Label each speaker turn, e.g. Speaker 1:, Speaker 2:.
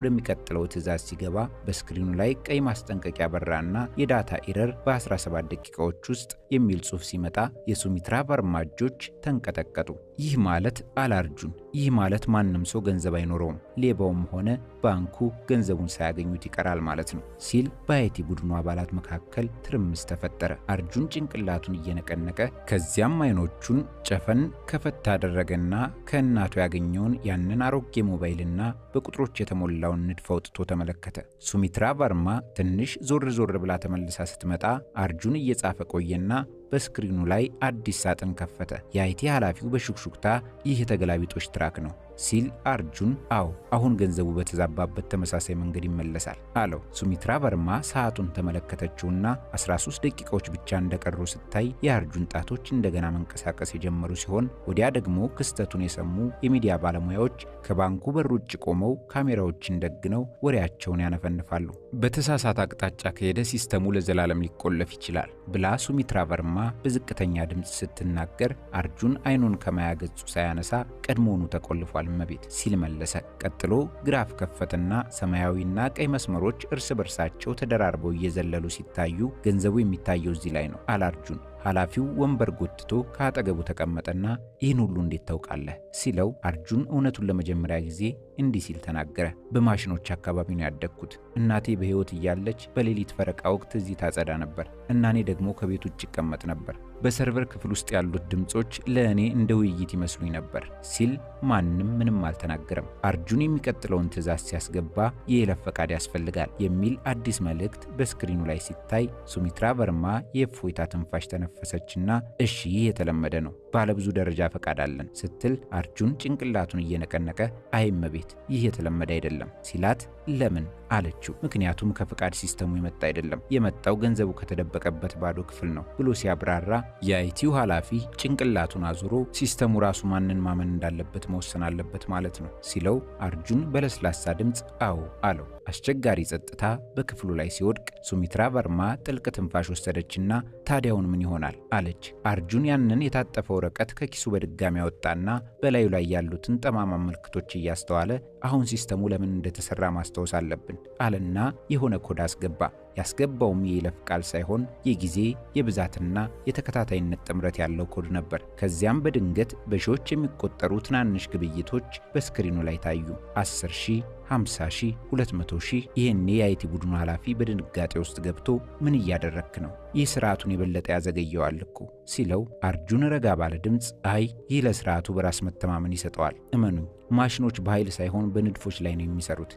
Speaker 1: ወደሚቀጥለው ትዕዛዝ ሲገባ በስክሪኑ ላይ ቀይ ማስጠንቀቂያ በራና የ data error በ17 ደቂቃዎች ውስጥ የሚል ጽሑፍ ሲመጣ የሱሚትራ ቨርማ እጆች ተንቀጠቀጡ። ይህ ማለት፣ አለ አርጁን፣ ይህ ማለት ማንም ሰው ገንዘብ አይኖረውም፣ ሌባውም ሆነ ባንኩ ገንዘቡን ሳያገኙት ይቀራል ማለት ነው ሲል በ IT ቡድኑ አባላት መካከል ትርምስ ተፈጠረ። አርጁን ጭንቅላቱን እየነቀነቀ ከዚያም አይኖቹን ጨፈን ከፈት አደረገና ከእናቱ ያገኘውን ያንን አሮጌ ሞባይልና በቁጥሮች የተሞላውን ንድፍ አውጥቶ ተመለከተ። ሱሚትራ ቨርማ ትንሽ ዞር ዞር ብላ ተመልሳ ስትመጣ አርጁን እየጻፈ ቆየና በስክሪኑ ላይ አዲስ ሳጥን ከፈተ። የ IT ኃላፊው በሹክሹክታ ይህ የተገላቢጦሽ track ነው ሲል አርጁን አዎ፣ አሁን ገንዘቡ በተዛባበት ተመሳሳይ መንገድ ይመለሳል አለው። ሱሚትራ ቨርማ ሰዓቱን ተመለከተችውና 13 ደቂቃዎች ብቻ እንደቀሩ ስታይ የአርጁን ጣቶች እንደገና መንቀሳቀስ የጀመሩ ሲሆን ወዲያ ደግሞ ክስተቱን የሰሙ የሚዲያ ባለሙያዎች ከባንኩ በር ውጭ ቆመው ካሜራዎችን ደግነው ወሬያቸውን ያነፈንፋሉ። በተሳሳተ አቅጣጫ ከሄደ ሲስተሙ ለዘላለም ሊቆለፍ ይችላል ብላ ሱሚትራ ቨርማ በዝቅተኛ ድምፅ ስትናገር አርጁን አይኑን ከማያ ገጹ ሳያነሳ ቀድሞውኑ ተቆልፏል እመቤት ሲል መለሰ። ቀጥሎ ግራፍ ከፈተና ሰማያዊና ቀይ መስመሮች እርስ በርሳቸው ተደራርበው እየዘለሉ ሲታዩ ገንዘቡ የሚታየው እዚህ ላይ ነው አለ አርጁን። ኃላፊው ወንበር ጎትቶ ከአጠገቡ ተቀመጠና ይህን ሁሉ እንዴት ታውቃለህ ሲለው አርጁን እውነቱን ለመጀመሪያ ጊዜ እንዲህ ሲል ተናገረ። በማሽኖች አካባቢ ነው ያደግኩት። እናቴ በሕይወት እያለች በሌሊት ፈረቃ ወቅት እዚህ ታጸዳ ነበር እና እኔ ደግሞ ከቤት ውጭ እቀመጥ ነበር። በ server ክፍል ውስጥ ያሉት ድምጾች ለእኔ እንደ ውይይት ይመስሉኝ ነበር ሲል ማንም ምንም አልተናገረም። አርጁን የሚቀጥለውን ትዕዛዝ ሲያስገባ የይለፍ ፈቃድ ያስፈልጋል የሚል አዲስ መልእክት በስክሪኑ ላይ ሲታይ ሱሚትራ ቨርማ የእፎይታ ትንፋሽ ተነፈሰችና እሺ፣ ይህ የተለመደ ነው፣ ባለብዙ ደረጃ ፈቃድ አለን ስትል አርጁን ጭንቅላቱን እየነቀነቀ አይ እመቤት፣ ይህ የተለመደ አይደለም ሲላት ለምን አለችው። ምክንያቱም ከፈቃድ ሲስተሙ የመጣ አይደለም፣ የመጣው ገንዘቡ ከተደበቀበት ባዶ ክፍል ነው ብሎ ሲያብራራ የ IT ው ኃላፊ ጭንቅላቱን አዙሮ ሲስተሙ ራሱ ማንን ማመን እንዳለበት መወሰን አለበት ማለት ነው ሲለው አርጁን በለስላሳ ድምፅ አዎ አለው። አስቸጋሪ ጸጥታ በክፍሉ ላይ ሲወድቅ ሱሚትራ ቨርማ ጥልቅ ትንፋሽ ወሰደችና ታዲያውን ምን ይሆናል አለች። አርጁን ያንን የታጠፈ ወረቀት ከኪሱ በድጋሚ አወጣና በላዩ ላይ ያሉትን ጠማማ ምልክቶች እያስተዋለ አሁን ሲስተሙ ለምን እንደተሰራ ማስታወስ አለብን አለና የሆነ ኮድ አስገባ። ያስገባውም የይለፍ ቃል ሳይሆን የጊዜ፣ የብዛትና የተከታታይነት ጥምረት ያለው ኮድ ነበር። ከዚያም በድንገት በሺዎች የሚቆጠሩ ትናንሽ ግብይቶች በስክሪኑ ላይ ታዩ። 10 ሺህ፣ 50 ሺህ፣ 200 ሺህ። ይህኔ የ IT ቡድኑ ኃላፊ በድንጋጤ ውስጥ ገብቶ ምን እያደረክ ነው? ይህ ስርዓቱን የበለጠ ያዘገየዋል እኮ ሲለው አርጁን ረጋ ባለ ድምፅ አይ፣ ይህ ለስርዓቱ በራስ መተማመን ይሰጠዋል። እመኑኝ፣ ማሽኖች በኃይል ሳይሆን በንድፎች ላይ ነው የሚሰሩት።